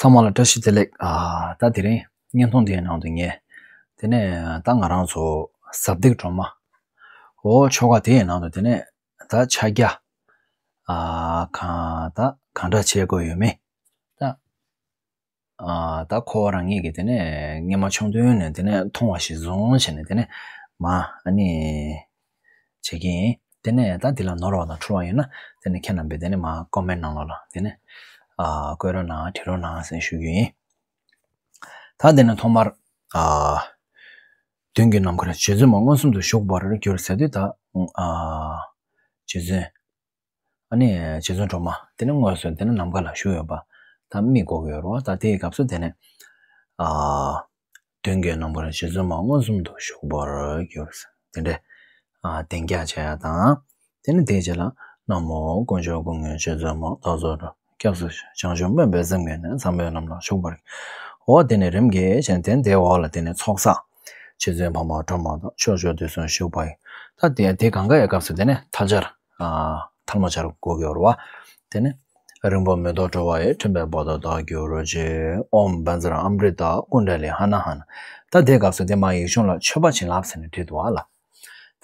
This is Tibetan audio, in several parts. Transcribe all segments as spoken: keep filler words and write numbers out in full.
ཚང་མ་ལ་བཀྲ་ཤིས་བདེ་ལེགས། ཨ། ད་དེ་རིང་བརྙན་ཐུང་དེའི་ནང་དུ་ངས་དེ་ནས་ད་ང་རང་ཚོ་ཟབ་སྟེགས་སྒྲོལ་མ། འོ་ཆོ་ག་དེའི་ནང་དུ་དེ་ནས་ད་ཕྱག་རྒྱ། ཨ། གང་ད་གང་འདྲ་བྱེད་དགོས་ཡོད་མེད། ད་ཨ། ད་ཁོ་རང་ཉིད་ཀྱིས་དེ་ནས་སྔོན་མ་ཆུང་དུས་ནས་དེ་ནས་མཐོང་བ་གཞིར་བཟུང་བྱས་ནས་དེ་ནས་མ་ཨ་ནི་བྱེད་ཀྱི་ཡིན། དེ་ནས་ད་འདི་ལ་ནོར་བ་དང་འཁྲུལ་བ་ཡོད་ན་དེ་ནས་ཁྱེད་རྣམ་པས་དེ་ནས་མ་ཀོ་མེན་ནང་ལོགས་ལ་དེ་ནས་ཨ། བཀོད་རོགས་གནང་། བྲིས་རོགས་གནང་ཟེར་ཞུ་རྒྱུ་ཡིན། ད་དེ་ནས་ཐོག་མར་ཨ། མདུན་གྱི་ནམ་མཁར་རྗེ་བཙུན་མ་མངོན་སུམ་དུ་བཞུགས་པར་གྱུར་ཟེར་དུས་ད་ཨ། རྗེ་བཙུན། ཨ་ནི་རྗེ་བཙུན་སྒྲོལ་མ་དེ་ནི་མངོན་སུམ་དེ་ནི་ནམ་མཁའ་ལ་བཞུགས་ཡོད་པ་ད་མིག་གོ་གི་ཡོད་རེད་བ། ད་དེའི་སྐབས་སུ་དེ་ནི་ཨ། མདུན་གྱི་ནམ་མཁར་རྗེ་བཙུན་མ་མངོན་སུམ་དུ་བཞུགས་པར་གྱུར། དེ་འདྲའི་ཨ། བདེན་རྒྱག་བྱས་ཡ་དང་། དེ་ནི་དེའི་རྗེས་ལ་ན་མོ་དཀོན་མཆོག་ཀུན་དངོས་རྗེ་བཙུན་མ་བདག་སོགས་སྐྱབས་སུ་བྱང་ཆུབ་སྨོན་པའི་སེམས་ཀྱིས་ནི་བྱམས་པའི་ལམ་ལ་ཞུགས་པར། འོ་དེ་ནི་རིམ་གྱིས་བྱས་ནས་དེ་འོག་ལ་དེ་ནི་ཚོགས་བསགས། རྗེ་བཙུན་འཕགས་མ་སྒྲོལ་མ་དང་ཕྱོགས་བཅུའི་དུས་གསུམ་བཞུགས་པ་ཡི། ད་དེ་དེ་གང་ག་ཡི་སྐབས་སུ་དེ་ནི་ཐལ་སྦྱར། ཨ། ཐལ་མོ་སྦྱར་དགོས་ཀྱི་ཡོད་རེད་བ། དེ་ནི་རིང་པོ་མི་ཐོགས་གྲོལ་བ་ཡི། འཕྲིན་པའི་བར་དུ་བདག་གྱུར་ཅིག་ཨོཾ་བཛྲ་ཨ་མྲྀ་ཏ་ཀུཎྜ་ལི་ཧ་ན་ཧ་ན། ད་དེའི་སྐབས་སུ་དེ་མ་ཡིག་ཆུང་ལ་མཆོད་པ་བྱིན་རླབས་ཟེར་ནས་བྲིས་འདུག་ཨ་ལ། ད་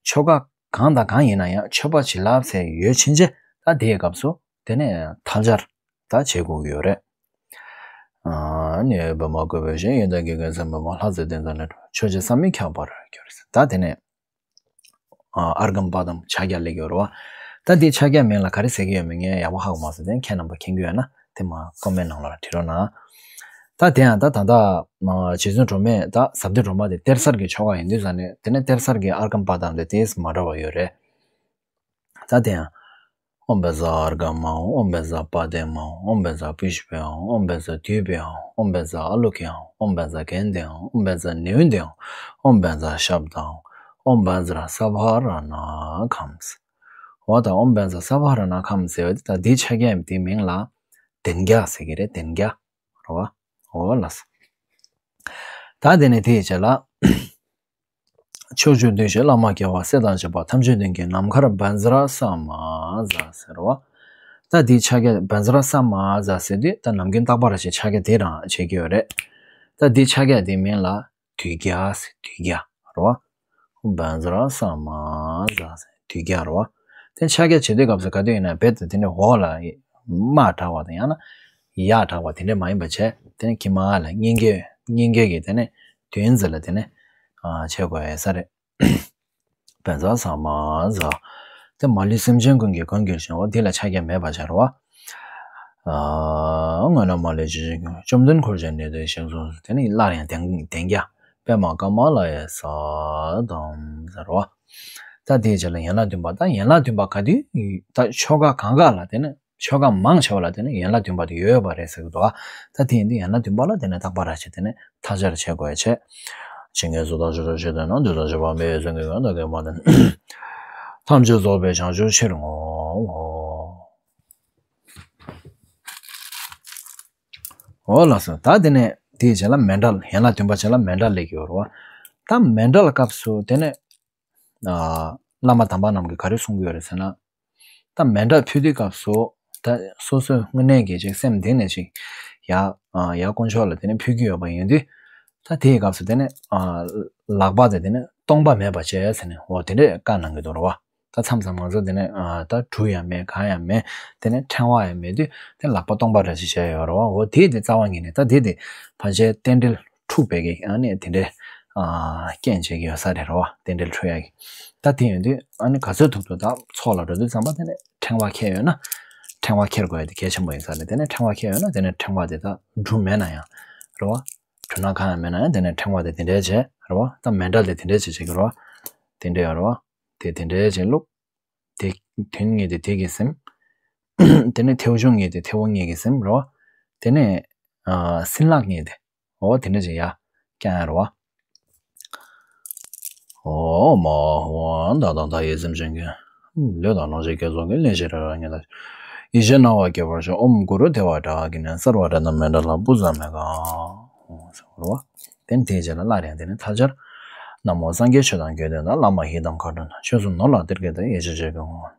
ཆོ་ག་གང་དང་གང་ཡིན་ན་ཡང་མཆོད་པ་བྱིན་རླབས་ཟེར་ཡོད་ཕྱིན་ཆད་ད་དེའི་སྐབས་སུ་དེ་ནི་ཐལ་སྦྱར་ད་བྱེད་དགོས་ཀྱི་ཡོད་རེད། ཨ་ནི་པདྨ་བཀོད་པའི་ཞིང་། ཡོན་ཏན་གྱི་རྒྱལ་མཚན་པདྨ། ལྷ་རྫས་ལྡན་དང་ལས་གྲུབ། ཆོས་རྗེ་བསམ་ཡས་ཁྱབ་པར་གྱུར། ད་དེ་ནས་ཨརྒྷཾ་པཱ་དཾ་ཕྱག་རྒྱ་ལེགས་ཡོད་རེད་བ། ད་འདི་ཕྱག་རྒྱའི་མིང་ལ་ག་རེ་ཟེར་གྱི་ཡོད་མེད་ངས་ཡག་པོ་ཧ་གོ་མ་སོང་། དེ་ཁྱེད་རྣམ་པ་མཁྱེན་གྱི་ཡོད་ན་དེ་མ་ཀོ་མེན་ནང་ལ་བྲིས་རོགས་གནང་། ད་དེ་ཡང་ད་ད་ལྟ་རྗེ་བཙུན་སྒྲོལ་མས་ད་ཟབ་སྟེགས་སྒྲོལ་མ་དེ་གཏེར་གསར་གྱི་ཆོ་ག་ཡིན་དུས་ཙང་ནས་དེ་ནས་གཏེར་གསར་གྱི་ཨརྒྷཾ་པཱ་དཾ་དེ་དེས་མ་འདྲ་བ་ཡོད་རེད། ད་དེ་ཡང་། ཨོཾ་བཛྲ་ཨརྒྷཾ་ཨཱཿཧཱུྃ། ཨོཾ་བཛྲ་པཱ་དཾ་ཨཱཿཧཱུྃ། ཨོཾ་བཛྲ་པུཥྤེ་ཨཱཿཧཱུྃ། ཨོཾ་བཛྲ་དཱུརྦེ་ཨཱཿཧཱུྃ། ཨོཾ་བཛྲ་ཨ་ལོ་ཀེ་ཨཱཿཧཱུྃ། ཨོཾ་བཛྲ་གནྡྷེ་ཨཱཿཧཱུྃ། ཨོཾ་བཛྲ་ནཻ་ཝི་དྱེ་ཨཱཿཧཱུྃ། ཨོཾ་བཛྲ་ཤབྡ་ཨཱཿཧཱུྃ། ཨོཾ་བཛྲ་ས་བྷཱ་ར་ཎ་ཁཾ་ཟེར། འོ་ད་ཨོཾ་བཛྲ་ས་བྷཱ་ར་ཎ་ཁཾ་ཟེར་བ་དེ་ད་འདི་ཕྱག་རྒྱའི་དེའི་མིང་ལ་བདེན་རྒྱག་ཟེར་གྱི་རེད། བདེན་རྒྱག་རེད་བ། འོ་ལགས་སོ། ད་དེ་ནས་དེའི་རྗེས་ལ། ཕྱོགས་བཅུའི་གདུལ་བྱའི་བླ་མ་དགེ་བ་སྲས་དང་བཅས་པ་ཐམས་ཅད་མདུན་གྱི་ནམ་མཁར་བཛྲ་ས་མ་ཛཿཟེར་བ། ད་འདི་ཕྱག་རྒྱ་བཛྲ་ས་མ་ཛཿཟེར་དུས་ད་ནམ་རྒྱུན་རྟག་པར་བྱེད་ཕྱག་རྒྱ་དེ་རང་བྱེད་ཀྱི་ཡོད་རེད། ད་འདི་ཕྱག་རྒྱ་དེའི་མིང་ལ་དུས་རྒྱ་ཟེར། དུས་རྒྱ་རེད་བ། བཛྲ་ས་མ་ཛཿཟེར་དུས་རྒྱ་རེད་བ། དེ་ཕྱག་རྒྱ་བྱེད་དུས་སྐབས་སུ་ག་དུས་ཡིན་ན་རྦད་དེ་དེ་ནས་འོག་ལ་དམའ་དྲགས་པ་དང་ཡང་ན་ཡར་དྲགས་པ་དེ་འདྲས་མ་ཡིན་པ་བྱས། དེ་ནས་གྱིབ་མ་ལ་སྙིང་གའི་སྙིང་གའི་གི་དེ་ནས་མདུན་རྩེ་ལ་དེ་ནས་བྱེད་དགོས་ཡ་ས་རེད། བཛྲ་ས་མ་ཛཿ། དེ་མ་ལུས་སེམས་ཅན་ཀུན་གྱི་མགོན་གྱུར་ཅིང་། འོ་དེ་ལ་ཕྱག་རྒྱ་མེད་པ་བྱ་རེད་བ། སྔོན་ན་མ་ལུས་ཇི་བཞིན་ཀུན། བཅོམ་ལྡན་འཁོར་བཅས་ནད་དུ་གཤེགས་སུ་གསོལ། དེ་ནི་སླར་ཡང་བདེན་བདེན་རྒྱ། པདྨ་ཀ་མ་ལ་ཡའི་ས་དམ་ཟེར་བ། ད་དེའི་རྗེས་ལ་ཡན་ལག་བདུན་པ། ད་ཡན་ལག་བདུན་པ་ག་དུས་ད་ཆོ་ག་གང་ག་ལ་དེ་ནི་ཆོ་ག་མང་ཆེ་བ་ལ་དེ་ནི་ཡན་ལག་བདུན་པ་དེ་ཡོད་པ་རེད་ཟེར་གི་འདུག་ཨ། ད་དེ་ཡིན་དུས་ཡན་ལག་བདུན་པ་ལ་དེ་ནི་རྟག་པར་ར་བྱེད་དེ་ནི་ཐལ་སྦྱར་བྱེད་དགོས་ཡ་བྱེད། ཇི་སྙེད་སུ་དག་ཆོས་སྒྲ་ཇི་ལྟར་སྣང་། དེ་ལྟར་ཤེས་པ་མི་ཡི་སེམས་ཀྱིས་ཀྱང་། བདག་གིས་མ་བསྟན་ཐམས་ཅད་རྫོགས་པའི་བྱང་ཆུབ་ཕྱིར་བསྔོའོ། འོ་ལགས་སོ། ད་དེ་ནས་དེའི་རྗེས་ལ་མཎྜལ། ཡན་ལག་བདུན་པ་རྗེས་ལ་མཎྜལ་སླེབས་ཀྱི་ཡོད་རེད་བ། ད་མཎྜལ་སྐབས་སུ་དེ་ནས་ཨ་བླ་མ་དམ་པ་རྣམས་ཀྱིས་ག་རེ་གསུང་གི་ཡོད་རེད་ཟེར་ན། ད་མཎྜལ་ཕུལ་དུས་སྐབས་སུ་ད་སོ་སོའི་དངོས་གནས་ཀྱི་ཅིག་སེམས་གཏིང་ནས་ཅིག་ཡར་ཨ་ཡར་དཀོན་མཆོག་ལ་དེ་ནས་ཕུལ་གྱི་ཡོད་པ་ཡིན་དུས། ད་དེའི་སྐབས་སུ་དེ་ནས་ཨ་ལག་པ་དེ་དེ་ནས་སྟོང་པ་མེད་པ་བྱས་ཟེར་ནས་འོ་དེ་འདྲས་བཀའ་གནང་གི་འདུག་རེད་བ། ད་མཚམས་མཚམས་ང་ཚོ་དེ་ནས་ཨ་ད་གྲུ་ཡང་མེད་གང་ཡང་མེད། དེ་ནས་ཕྲེང་བ་ཡང་མེད་དུས་དེ་ལག་པ་སྟོང་པ་འདྲ་ཞིག་བྱས་ཡོད་རེད་བ། འོ་དེ་དེ་རྩ་བ་ཉིད་ནས་ད་དེ་དེ་ཕལ་ཆེར་རྟེན་འབྲེལ་འཁྲུགས་པའི་གི་ཨ་ནི་དེ་འདྲའི་ཨ་རྐྱེན་བྱེད་ཀྱི་ཡོད་ས་རེད་རེད་བ། རྟེན་འབྲེལ་འཁྲུགས་ཡ་གི། ད་དེ་ཡིན་དུས་ཨ་ནི་ག་ཚོད་ཐུབ་ཐུབ་ད་ཚོགས་ལ་འགྲོ་དུས་ཙམ་པ་དེ་ནས་ཕྲེང་བ་འཁྱེར་ཡོད་ན། ཕྲེང་བ་འཁྱེར་དགོས་ཡ་དེ་གལ་ཆེན་པོ་ཡིན་ས་རེད། དེ་ནས་ཕྲེང་བ་འཁྱེར་ཡོད་ན་དེ་ནས་ཕྲེང་བ་དེ་ད་གྲུ་མེད་ན་ཡང་རེད་བ། གྲུ་ནག་གང་ཡང་མེད་ན་ཡང་དེ་ནས་ཕྲེང་བ་དེ་དེ་འདྲའི་བྱས་རེད་བ། ད་མཎྜལ་དེ་དེ་འདྲའི་བྱས་བྱེད་ཀྱི་རེད་བ། དེ་འདྲའི་ཡང་རེད་བ། དེ་དེ་འདྲའི་བྱས་བླུགས། དེ་དོན་གཉིས་དེ་དེ་གི་སེམས། དེ་ནས་མཐེའུ་ཆུང་གཉིས་དེ་མཐེ་བོ་གཉིས་ཀྱི་སེམས་རེད་བ། དེ་ནས་ཨ་སྲིན་ལག་གཉིས་དེ། འོ་དེ་འདྲ་ཅིག་ཡ་བརྐྱང་ཡ་རེད་བ། ཨོཾ་ཨཱཿཧཱུྃ། བདག་དང་མཐའ་ཡས་སེམས་ཅན་ཀུན། ལུས་དང་རྣམ་ཤེས་བསྐྱེད་རྫོགས་ཀྱི། ལན་ཅིག་རེ་རེ་ལ་ཉོན་དང་ཡིད་ཆེས་སྣང་བ་སྐྱེ་བར་ཤོག་ཨོཾ་གུ་རུ་དེ་ཝ་ཊ་ཨ་གི་ནི་སརྦ་རཏྣ་མཎྜལ་བྷུ་ཛ་མེ་ཀ་ཧཱུྃ། ཟེར་བ་རེད་བ། དེ་ནས་དེའི་རྗེས་ལ་སླར་ཡང་དེ་ནས་ཐལ་སྦྱར། ན་མོ་སངས་རྒྱས་ཆོས་དང་དགེ་འདུན་དང་། བླ་མ་ཡི་དམ་མཁའ་འགྲོ་རྣམས། ཆོས་སྲུང་ནོར་ལྷ་གཏེར་བརྒྱད་དང་། ཡེ་ཤེས་ཆོས་ཀྱི་ངོ་བོ་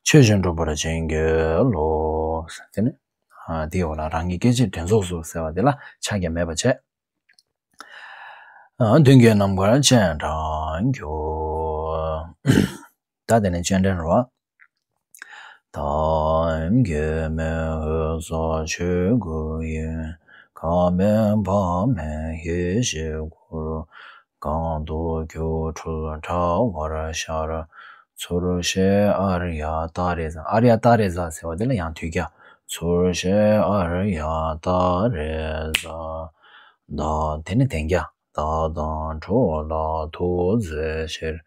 ཆོས་བཞིན་འགྲུབ་པར་བྱིན་གྱིས་རློབས། དེ་ནས་ ཨ་དེའི་འོག་ལ་རང་གི་སྐད་ཅིག་དྲན་རྫོགས་སུ་ཟེར་བ་དེ་ལ་ཕྱག་རྒྱ་མེད་པ་བྱས། ཨ་མདུན་གྱི་རྣམ་དཀར་སྤྱན་དྲངས་གྱུར། ད་དེ་ནས་སྤྱན་འདྲེན་རོ། ཐབས་མཁས་མའི་འོད་ཟེར་ཆོས་སྐུ་ཡི། ཁམས་མེད་པ་མེད་ཡེ་ཤེས་སྐུར། གང་དུ་སྒྱུ་འཕྲུལ་དྲ་བར་ཤར། ཚུར་བཤད་ཨཱརྱ་ཏཱ་རེ་ཛ། ཨཱརྱ་ཏཱ་རེ་ཛ་ཟེར་བ་དེ་ལ་ཡང་དུས་རྒྱ། ཚུར་བཤད་ཨཱརྱ་ཏཱ་རེ་ཛ། ད་དེ་ནི་དན་རྒྱ། བདག་དང་འགྲོ་ལ་ཐུགས་བརྩེ་ཕྱིར།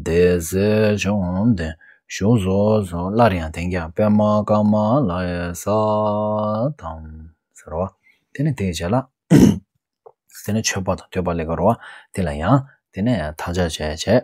དེ་ཚེ་བཅོམ་ལྡན་བཞུགས་སུ་གསོལ། སླར་ཡང་དན་རྒྱ། པདྨ་ཀ་མ་ལ་ཡེ་ས་དང་ཟེར་བ། དེ་ནི་དེའི་རྗེས་ལ། དེ་ནས་མཆོད་པ་དང་བསྟོད་པ་ལེགས་པར་བ། དེ་ལ་ཡང་དེ་ནས་མཐའ་སྦྱར་བྱས་བྱས།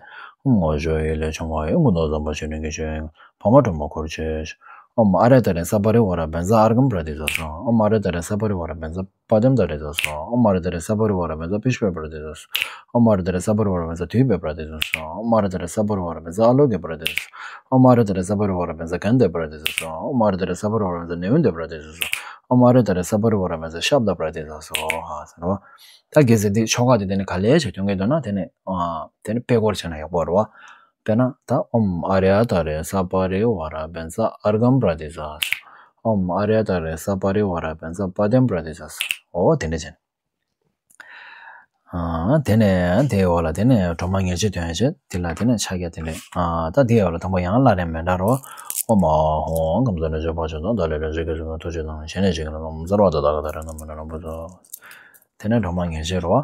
ཨོཾ་དངོས་གཞི་ཡུལ་ལས་བྱུང་བ་ཡི། སྐུ་མདོག་འཛོམས་པ་ཞལ་དྲི་གི་ཞོན། འཕགས་མ་སྒྲོལ་མ་འཁོར་བཅས། ཨོཾ་ཨཱརྱ་ཏཱ་རེ་ས་པ་རི་ཝཱ་ར་བཛྲ་ཨརྒྷཾ་པྲ་དྷི་ཏ་སྭ། ཨོཾ་ཨཱརྱ་ཏཱ་རེ་ས་པ་རི་ཝཱ་ར་བཛྲ་པཱདྱཾ་པྲ་དྷི་ཏ་སྭ། ཨོཾ་ཨཱརྱ་ཏཱ་རེ་ས་པ་རི་ཝཱ་ར་བཛྲ་པུཥྤེ་པྲ་དྷི་ཏ་སྭ། ཨོཾ་ཨཱརྱ་ཏཱ་རེ་ས་པ་རི་ཝཱ་ར་བཛྲ་དྷཱུ་པེ་པྲ་དྷི་ཏ་སྭ། ཨོཾ་ཨཱརྱ་ཏཱ་རེ་ས་པ་རི་ཝཱ་ར་བཛྲ་ཨ་ལོ་ཀེ་པྲ་དྷི་ཏ་སྭ། ཨོཾ་ཨཱརྱ་ཏཱ་རེ་ས་པ་རི་ཝཱ་ར་བཛྲ་གནྡྷེ་པྲ་དྷི་ཏ་སྭ། ཨོཾ་ཨཱརྱ་ཏཱ་རེ་ས་པ་རི་ཝཱ་ར་བཛྲ་ནཻ་ཝི་དྱ་པྲ་དྷི་ཏ་སྭ། ཨོཾ་ཨཱརྱ་ཏཱ་རེ་ས་པ་རི་ཝཱ་ར་བཛྲ་ཤབྡ་པྲ་དྷི་ཏ་སྭ། ཧ་ཟེར་བ། ད་གལ་སྲིད་འདི་ཆོ་ག་འདི་དེ་ནི་ག་ལེ་ཞིག་སྟོན་གྱི་འདུག་ན། དེ་ནི་ཨ་དེ་ནི་དཔེ་སྐོར་བྱས་ན་ཡག་པོ་རེད་བ། དཔེར་ན་ད་ཨོཾ་ཨཱརྱ་ཏཱ་རེ་ས་པ་རི་ཝཱ་ར་བཛྲ་ཨརྒྷཾ་པྲ་དྷི་ཏ་སྭ། ཨོཾ་ཨཱརྱ་ཏཱ་རེ་ས་པ་རི་ཝཱ་ར་བཛྲ་པཱདྱཾ་པྲ་དྷི་ཏ་སྭ། འོ་དེ་འདྲ་བྱས་ནས། ཨ་དེ་ནས་དེའི་འོག་ལ་དེ་ནས་སྒྲོལ་མ་ཉེར་གཅིག་འདོན་བྱས། དེ་ལ་དེ་ནས་ཕྱག་རྒྱ་དེ་ལས། ཨ་ད་དེའི་འོག་ལ་དང་པོ་ཡང་སླར་ཡང་མི་འདྲ་རོ། ཨོཾ་ཨཱཿཧཱུྃ་ཁམས་གསུམ་རིག་འཛིན་དཔལ་མཆོག་དང་། བདག་ལ་ཕྱག་འཚལ་ཞིང་ཐུགས་རྗེས་གཟུང་། ཞལ་ནས་ཕྱག་གི་ལྷ་ཚོགས་ཀུན། སརྦ་དྷཱ་རཀྵ་ཏཱ་རེ་ན་མོ་ནམ་པོ་སོ། དེ་ནས་སྒྲོལ་མ་ཉེར་གཅིག་རོ།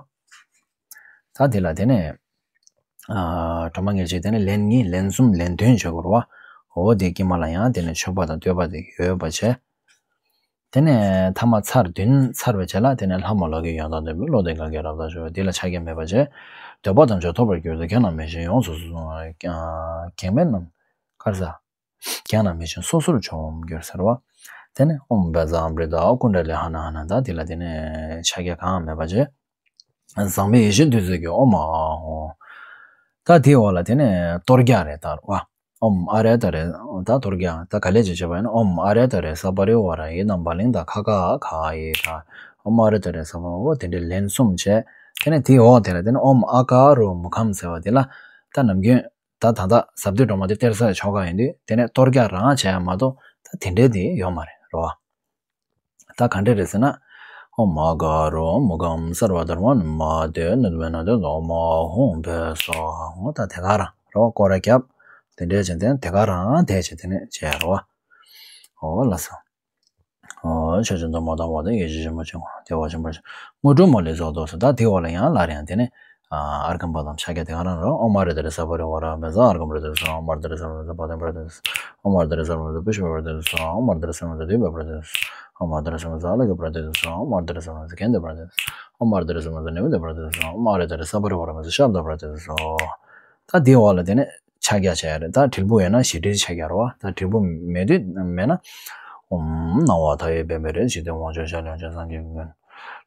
ད་དེ་ལ་དེ་ནས་ཨ་སྒྲོལ་མ་ཉེར་གཅིག་དེ་ནས་ལན་གཉིས་ལན་གསུམ་ལན་བདུན་བྱེད་དགོས་རེད་བ། འོ་དེ་དཀྱིལ་མ་ལ་ཡང་དེ་ནས་མཆོད་པ་དང་བསྟོད་པ་དེ་ཡོད་པ་བྱས། དེ་ནས་ཐ་མ་ཚར་བདུན་ཚར་བའི་རྗེས་ལ་དེ་ནས་ལྷ་མོ་ལག་གི་ཡོན་བདག་འདོད་པའི་བློ་ལྡན་གང་གིས་རབ་ཏུ་ཞུ་བ། དེ་ལ་ཕྱག་རྒྱ་མེད་པ་བྱས། འདོད་པ་ཐམས་ཅད་ཐོབ་པར་གྱུར་ཏེ། གེགས་རྣམས་མེད་ཅིང་ཡོངས་སུ་གེགས་མེད་རྣམས་གར་ས། གེགས་རྣམས་མེད་ཅིང་སོ་སོར་འཇོམས་འགྱུར་ཟེར་བ། དེ་ནས་ཨོཾ་བཛྲ་ཨམྲི་ཏ་ཀུཎྜ་ལི་ཧ་ན་ཧ་ན། ད་དེ་ལ་དེ་ནས་ཕྱག་རྒྱ་གང་མེད་པ་བྱས། བཟང་པོའི་ཡེ་ཤེས་བདུད་རྩི་གི། ཨོཾ་ཨཱཿཧཱུྃ། ད་དེའི་འོག་ལ་དེ་ནས་གཏོར་རྒྱག་རེད་ད་རེད་བ། ཨོཾ་ཨཱརྱ་ཏཱ་རེ། ད་གཏོར་རྒྱག་ད་ག་ལེ་ཅིག་བྱེད་པ་ཡིན་ན། ཨོཾ་ཨཱརྱ་ཏཱ་རེ་ས་པ་རི་ཝཱ་ར་ཡི་རྣམ་པར་གླིང་དང་ཁ་ཁ་ག་ཡི་ད། ཨོཾ་ཨཱརྱ་ཏཱ་རེ་ས་པ་རི་ཝཱ་ར། དེ་འདྲའི་ལན་གསུམ་བྱས། དེ་ནས་དེའི་འོག་དེ་ལ་དེ་ནས་ཨོཾ་ཨ་ཀ་རོ་མུ་ཁཾ་ཟེར་བ་དེ་ལ་ད་ནམ་རྒྱུན་ད་ད་ལྟ་ཟབ་གཏེར་སྒྲོལ་མ་དེ་སྟེར་སའི་ཆོ་ག་ཡིན་དུས་དེ་ནས་གཏོར་རྒྱག་རང་བྱས་ཡ་མ་གཏོགས་ད་དེ་འདྲའི་དེ་ཡོད་མ་རེད་རོ། ད་ག་འདྲ་རེད་ཟེར་ན། ཨོཾ་ཨ་ཀ་རོ་མུ་ཁཾ་སརྦ་དྷརྨ་ནི་མ་ཏེ་ནུཏྟ་མེ་ན་ཏེ་ཨོཾ་ཨཱཿཧཱུྃ་ཕཊ་སྭཱ་ཧཱ། འོ་ད་དེ་ག་རང་རོ། སྐོར་ར་རྒྱབ། དེ་འདྲའི་བྱས་དེ་དེ་ག་རང་དེ་བྱས་དེ་ནས་བྱས་རོ། འོ་ལགས་སོ། འོ་ཆོས་ཀྱི་འདུན་མ་དང་བ་དང་། ཡེ་ཤེས་ཆེན་པོ་ཆེན་པོ་བདེ་བ་ཆེན་པོ་ཆེ། དངོས་གྲུབ་མ་ལུས་རྫོགས་སོ། ད་དེའི་འོག་ལ་ཡང་སླར་ཡང་དེ་ནས་ཨརྒྷཾ་པཱ་དཾ་ཕྱག་རྒྱ་དེ་ག་རང་རོ། ཨོཾ་ཨཱརྱ་ཏཱ་རེ་ས་པ་རི་ཝཱ་ར་བཛྲ་ཨརྒྷཾ་པྲ་དྷི་ཏ་སྭཱ་ཧཱ། ཨོཾ་ཨཱརྱ་ཏཱ་རེ་ས་པ་རི་ཝཱ་ར་བཛྲ་པཱདྱཾ་པྲ་དྷི་ཏ་སྭཱ་ཧཱ། ཨོཾ་ཨཱརྱ་ཏཱ་རེ་ས་པ་རི་ཝཱ་ར་བཛྲ་པུཥྤེ་པྲ་དྷི་ཏ་སྭཱ་ཧཱ། ཨོཾ་ཨཱརྱ་ཏཱ་རེ་ས་པ་རི་ཝཱ་ར་བཛྲ་ཨ་ལོ་ཀེ་པྲ་དྷི་ཏ་སྭཱ་ཧཱ། ཨོཾ་ཨཱརྱ་ཏཱ་རེ་ས་པ་རི་ཝཱ་ར་བཛྲ་གནྡྷེ་པྲ་དྷི་ཏ་སྭཱ་ཧཱ། ཨོཾ་ཨཱརྱ་ཏཱ་རེ་ས་པ་རི་ཝཱ་ར་བཛྲ་ནཻ་ཝི་དྱ་པྲ་དྷི་ཏ་སྭཱ་ཧཱ། ཨོཾ་ཨཱརྱ་ཏཱ་རེ་ས་པ་རི་ཝཱ་ར་བཛྲ་ཤབྡ་པྲ་དྷི་ཏ་སྭཱ་ཧཱ། ད་དེའི་འོག་ལ་དེ་ནས་ཕྱག་རྒྱ་བྱས་ཡ་རེད། ད་དྲིལ་བུ་ཡོད་ན་ཞི་དྲིལ་ཕྱག་རྒྱ་རེད་བ། ད་དྲིལ་བུ་མེད་དུས་མེད་ན། ཨོཾ་སྣང་བ་མཐའ་ཡས་པདྨའི་རིགས། འཇིག་རྟེན་དབང་ཕྱུག་ཞལ་ལུས་ཀྱང་། སངས་རྒྱས་ཀུན་གྱི་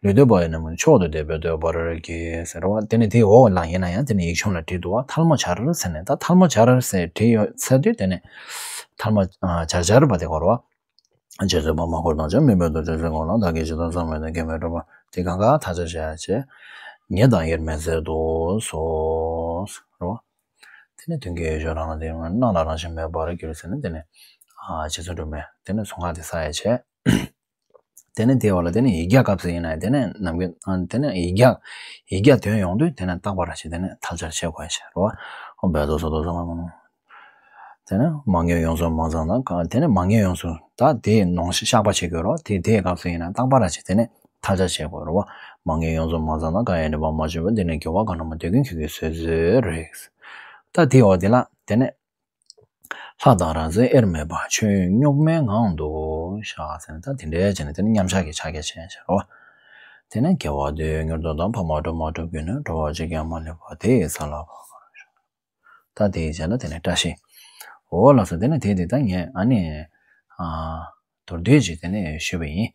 ལུས་བཏུད་པ་ཡི་ནི་མ། མཆོག་ཏུ་བདེ་བའི་བསྟོད་པར་བགྱི་ཟེར་བ། དེ་ནས་དེའི་འོག་ལ་ཡིན་ན་ཡང་དེ་ནས་ཡིག་ཆུང་ལ་བྲིས་འདུག་བ། ཐལ་མོ་སྦྱར་ཟེར་ནས། ད་ཐལ་མོ་སྦྱར་ཟེར་བྲིས་ཡོད་ཚར་དུས་དེ་ནས་ཐལ་མོ་སྦྱར་སྦྱར་བ་དེ་གོ་རེད་བ། རྗེ་བཙུན་འཕགས་མ་འཁོར་དང་བཅས། མི་ཕམ་རྡོ་རྗེ་སེམས་དགུང་ལ། བདག་གིས་ཇི་ལྟར་བསམ་པ་དེ། གེགས་མེད་གྲུབ་པར། དེ་གང་ག་མཐའ་སྦྱར་བྱས་བྱས། ཉེ་དང་དབྱེར་མེད་ཚལ་དུ་སོང་། རོ། དེ་ནས་དོན་གྱི་ཡེ་ཤེས་རང་ལ་ལྡན། སྣང་ལ་རང་བཞིན་མེད་པར་གྱུར་ཟེར་ནས་དེ་ནས་ཨ་རྗེ་བཙུན་སྒྲོལ་མས་དེ་ནས་གཟུངས་སྔགས་དེ་བསགས་ཡ་བྱས། དེ་ནས་དེའི་འོག་ལ་དེ་ནས་ཡིག་བརྒྱ་སྐབས་སུ་ཡིན་ན་དེ་ནས་ནམ་རྒྱུན་ཨ་དེ་ནས་ཡིག་བརྒྱ་ཡིག་བརྒྱ་འདོན་ཡོང་དུས་དེ་ནས་རྟག་པར་བྱས་དེ་ནས་མཐའ་སྦྱར་བྱེད་དགོས་ཡ་བྱས་རོ། ཨོཾ་བཻ་ཌཱུརྱ་སྭ་རྡོ་ས་མ་མ་ནོ། དེ་ནས་མ་ངེས་ཡོངས་སུ་མ་ཚང་ན་ག་དེ་ནས་མ་ངེས་ཡོངས་སུ་ད་དེའི་ནང་བཞིན་བཤགས་པ་བྱེད་དགོས་རོ། དེ་དེའི་སྐབས་སུ་ཡིན་ན་རྟག་པར་བྱས་དེ་ནས་མཐའ་སྦྱར་བྱེད་དགོས་རོ། མ་ངེས་ཡོངས་སུ་མ་ཚང་ན་གང་ཡང་ནུས་པ་མ་བྱུང་བས། འདི་ནི་དགེ་བ་གང་རྣམས་པ། དུས་ཀུན་ཁྱེད་ཀྱིས་བཟོད་བཟོད་རིགས། ད་དེའི་འོག་དེ་ལ་དེ་ནས་ལྷ་དང་རང་མཚན་དབྱེར་མེད་པ། ཆོས་དབྱིངས་གཉུག་མའི་ངང་དུ་བཞག་ཟེར་ནས་ད་དེ་འདྲའི་བྱས་ནས་དེ་ནས་མཉམ་བཞག་གི་ཕྱག་རྒྱ་བྱས་བྱས་རོ། དེ་ནས་དགེ་བ་འདི་ཡིས་མྱུར་དུ་བདག། འཕགས་མ་སྒྲོལ་མ་སྒྲུབ་གྱུར་ནས། འགྲོ་བ་གཅིག་ཀྱང་མ་ལུས་པ། དེ་ཡི་ས་ལ་བབ་པར་ཤོག། ད་དེའི་རྗེས་ལ་དེ་ནས་བཀྲ་ཤིས། འོ་ལགས་སོ། དེ་ནས་དེ་དེ་ད་ངས་ཨ་ནི་ཨ་མདོར་བསྡུས་ཅིག་དེ་ནས་ཞུས་པ་ཡིན།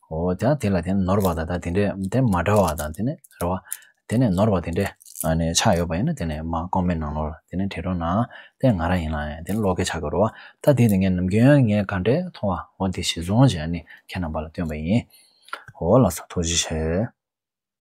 འོ་ད་དེ་ལ་དེ་ནས་ནོར་བ་དང་ད་དེ་འདྲས་དེ་མ་འདྲ་བ་དང་དེ་ནས་རེད་བ། དེ་ནས་ནོར་བ་དེ་འདྲས་ ཨ་ནི་ཆགས་ཡོད་པ་ཡིན་ན་དེ་ནས་མར་ཀོ་མེན་ནང་ལོགས་ལ་དེ་ནས་དྲི་རོགས་གནང་། དེ་ང་རང་ཡིན་ལ་ཡང་དེ་ནས་ཀློག་སྐད་ཆགས་ཀྱི་རེད་བ། ད་དེ་དེ་ངས་ནམ་རྒྱུན་ངས་ག་འདྲས་མཐོང་བ་འོ་དེ་གཞིར་བཟུང་བྱས་ནས་ཁྱེད་རྣམ་པ་ལ་སྟོན་པ་ཡིན། འོ་ལགས་སོ། ཐུགས་རྗེ་ཆེ།